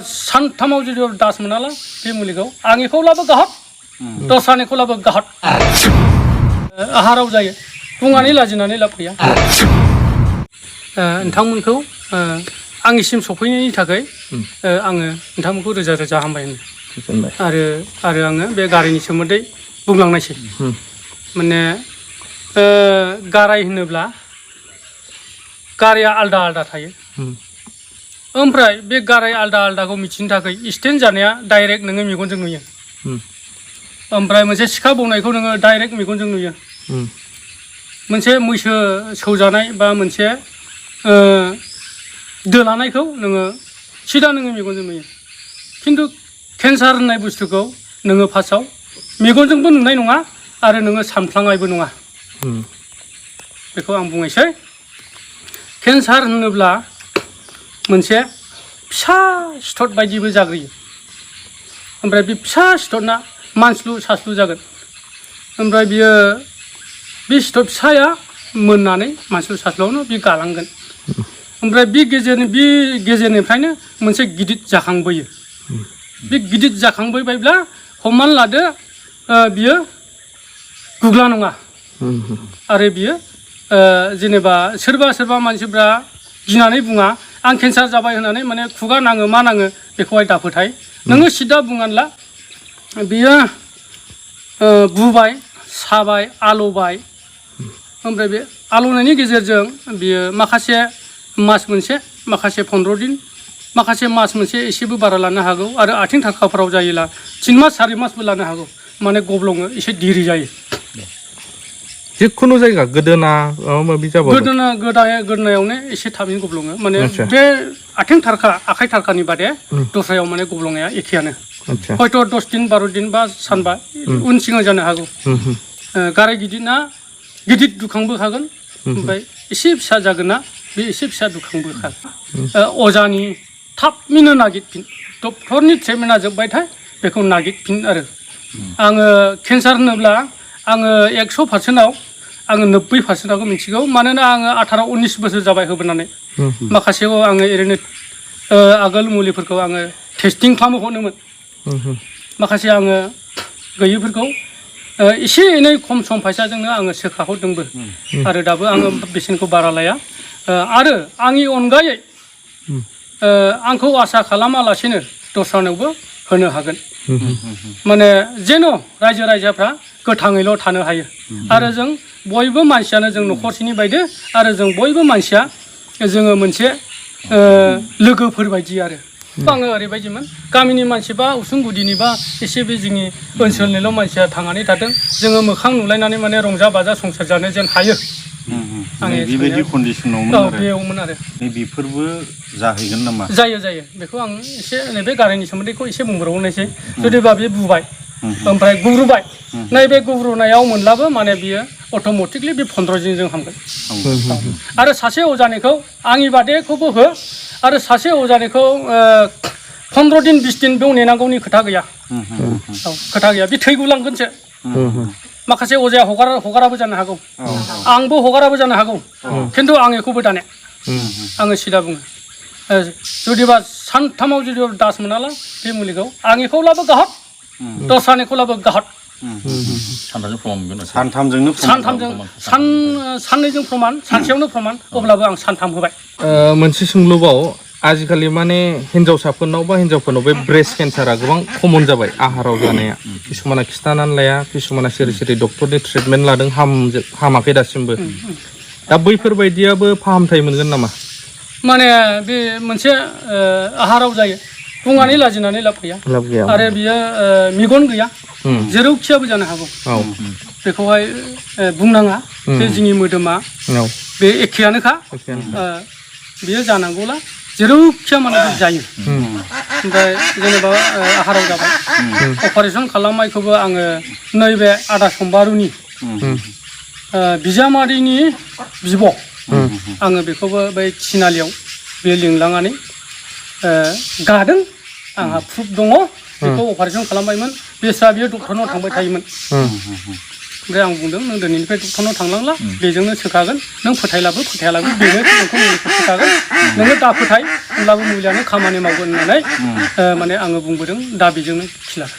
सानथामाव जुदि दास मोनाला बे मुलिखौ आंनिखौ लाबो गाहत दस्रानिखौ लाबो गाहत आहाराव जायो बुंनानै लाजिनानै लाब गैया नोंथांमोनखौ आंनिसिम सफैनायनि थाखाय आङो नोंथांमोनखौ रोजा रोजा हामबाय होनो आरो आङो बे गारायनि सोमोन्दै बुंलांनायसै माने गाराय होनोब्ला गाराया आलदा आलदा थायो ओमफ्राय बे गाराय आलदा आलदाखौ मिथिनो थाखाय स्टेन्ड जानाया डाइरेक्ट नोङो मेगनजों नुयो ओमफ्राय मोनसे सिखा बौनायखौ नोङो डाइरेक्ट मेगनजों नुयो मोनसे मैसो सौजानाय बा मोनसे दोलानायखौ नोङो सिदा नोङो मेगनजों नुयो खिन्थु केन्सार होननाय बुस्थुखौ नोङो फार्स्टआव मेगनजोंबो नुनाय नङा आरो नोङो सानफ्लांनायबो नङा बेखौ आं बुंनोसै केन्सार होनोब्ला मोनसे फिसा सिथर बायदिबो जाग्रोयो ओमफ्राय बे फिसा सिथरना मानस्लु सास्लु जागोन ओमफ्राय बियो बे सिथर फिसाया मोननानै मानस्लु सास्लुआवनो बे गालांगोन ओमफ्राय बे गेजेरनिफ्रायनो मोनसे गिदिर जाखांबोयो बे गिदिर जाखांबोबायब्ला हमनानै लादो बियो गुग्ला नङा आरो बियो जेनेबा सोरबा मानसिफ्रा गिनानै बुङा आं केन्सार जाबाय होननानै माने खुगा नाङो मा नाङो बेखौहाय दाफोथाय नोङो सिदा बुङानला बियो बुबाय साबाय आलौबाय ओमफ्राय बे आलौनायनि गेजेरजों बियो माखासे मास मोनसे माखासे 15 दिन माखासे मास मोनसे एसेबो बारा लानो हागौ आरो आथिं थाखाफोराव जायोला 3 मास 4 मासबो लानो हागौ माने गब्लङो एसे दिरि जायो जिखुनु जायगा गोदोना माबा जाबाय गोदोनायावनो एसे थाबैनो गब्लङो माने बे आथिं थारखा आखाइ थारखानि बादे दस्रायाव माने गब्लंनाया एखेयानो हयथ' 10 दिन 12 दिन बा सानबा उन सिगां जानो हागौ गाराय गिदिरना गिदिर दुखांबोखागोन ओमफ्राय एसे फिसा जागोनना बे एसे फिसा दुखांबोखागोन अजानि थाबैनो नागिरफिन डक्टरनि ट्रिटमेन्टआ जोब्बायथाय बेखौ नागिरफिन आरो आङो केन्सार होनोब्ला आङो 100%आव आङो 90%खौ मिथिगौ मानोना आङो 18-19 बोसोर जाबाय होबोनानै माखासेखौ आङो ओरैनो आगोल मुलिफोरखौ आङो टेस्टिं खालामहरनोमोन माखासे आङो गैयिफोरखौ एसे एनै खम सम फैसाजोंनो आङो सोखाहरदोंबो आरो दाबो आङो बेसेनखौ बारा लाया आरो आंनि अनगायै आंखौ आसा खालामालासिनो दस्रानोबो होनो हागोन माने जेन' रायजो राजाफ्रा गोथाङैल' थानो हायो आरो जों बयबो मानसियानो जों न'खरसेनि बायदि आरो जों बयबो मानसिया जोङो मोनसे लोगोफोर बायदि आरो आङो ओरैबायदिमोन गामिनि मानसि बा उसुं गुदिनि बा एसे बे जोंनि ओनसोलनिल' मानसिया थांनानै थादों जोङो मोखां नुलायनानै माने रंजा बाजा संसार जानो जेन हायो बेबायदि कन्डिसनावमोन बेयावमोन आरो बेफोरबो जाहैगोन नामा जायो बेखौ आं एसे नैबे गारायनि सोमोन्दैखौ एसे बुंबावनोसै जुदिबा बे बुबाय ओमफ्राय गुब्रुबाय नैबे गुब्रुनायाव मोनब्लाबो माने बियो अट'मेटिकलि बे 15 दिनजों हामगोन आरो सासे अजानिखौ आंनि बादैखौबो हो आरो सासे अजानिखौ 15 दिन 20 दिन बेयाव नेनांगौनि खोथा गैया खोथा गैया बे थै गुलांगोनसो माखासे अजाया हगाराबो जानो हागौ आंबो हगाराबो जानो हागौ खिन्थु आं बेखौबो दाने आङो सिदा बुङो जुदिबा सानथामाव जुदिबा दास मोनाला बे मुलिखौ आंनिखौ लाबो गाहत दस्रानिखौ लाबो गाहत साननैजों प्रमान सानसेयावनो प्रमान अब्लाबो आं सानथाम होबाय मोनसे सोंलुबाव आजिखालि माने हिन्जावसाफोरनाव बा हिन्जावफोरनाव बे ब्रेस्ट केन्सारा गोबां कमन जाबाय आहाराव जानाया किसुमाना खिन्थानानै लाया किसुमाना सिरि डक्टरनि ट्रिटमेन्ट लादों हामाखै दासिमबो दा बैफोरबायदियाबो फाहामथाय मोनगोन नामा माने बे मोनसे आहाराव जायो बुंनानै लाजिनानै लाब गैया आरो बियो मेगन गैया जेरावखियाबो जानो हागौ बेखौहाय बुंनाङा बे जोंनि मोदोमा बे एखेयानोखा बियो जानांगौला जेरावखिया माने जायो ओमफ्राय जेनेबा आहाराव जाबाय अपारेसन खालामनायखौबो आङो नैबे आदा सम्बारुनि बिजामादैनि बिब' आङो बेखौबो बै थिनालियाव बे लिंलांनानै गादों आंहा प्रुफ दङ बेखौ अपारेसन खालामबायमोन बेस्रा बियो डक्टरनाव थांबाय थायोमोन ओमफ्राय आं बुंदों नों दिनैनिफ्राय डक्टरनाव थांनांला बेजोंनो सोखागोन नों फोथायलाबो फोथायालाबो बेनो नोंखौ मुलिखौ सोखागोन नोङो दा फोथाय होनब्लाबो मुलियानो खामानि मावगोन होननानै माने आङो बुंबोदों दा बेजोंनो खिलार